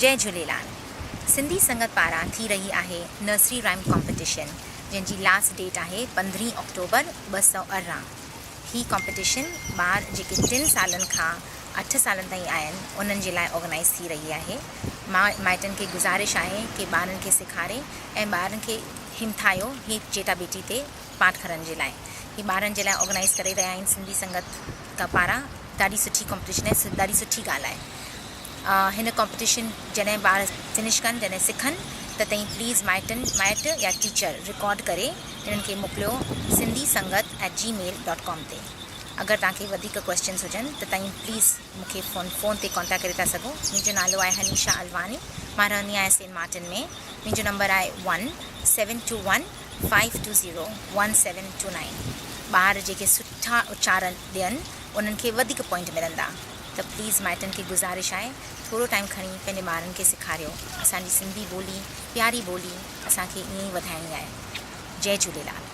جئي جهوليلال سنڌي سنگت پاران ٿي رهي آهي نرسري رائيم ڪامپيٽيشن جنهن جي لاسٽ ڊيٽ آهي پندرهين آڪٽوبر 218. هي ڪامپيٽيشن ٻار جيڪي ٽن سالن کان اٺ سالن تائين آهن انهن جي لاء آرگنائيز ٿي رهي آهي. مائٽن کي گذارش آهي ڪي ٻارن کي سيکاري ۽ ٻارن کي همٿايو هي چيٽا ٻيٽي تي پارٽ کڻڻ جي لاء. هي ٻارن جي لاء آرگنائيز ڪري رهيا آهن سنڌي سنگت پاران. ڏاڍي سٺي ڪامپيٽيشن آهي ڏاڍي سٺي ڳالهه آهي. هن ڪامپيٽيشن جڏهن ٻار فنش ڪن جڏهن سکن ته تئين پليز مائٽن مائٽ يا ٽيچر رڪارڊ ڪري انهن کي موڪليو Sindhi Sangat at gmail dot com تي. اگر توهان کي وڌيڪ ڪويسچنس هجن ته تئين پليز مون کي فون فون تي ڪانٽيڪٽ ڪري ٿا سگهو. منهنجو نالو آهي هنيشا الواڻي مان رهندي آهيان سينٽ مارٽن ۾. منهنجو نمبر آهي one seven two one five two zero one seven two nine. ٻار جيڪي سٺا اچار ڏين انهن کي وڌيڪ پوائنٽ ملندا ته پليز مائٽن کي گذارش آهي ٿورو ٽائيم کڻي پنهنجي ٻارن کي سيکاريو اسان جي سنڌي ٻولي پياري ٻولي اسان کي ائين ئي وڌائڻي آهي جئي جهوليلال.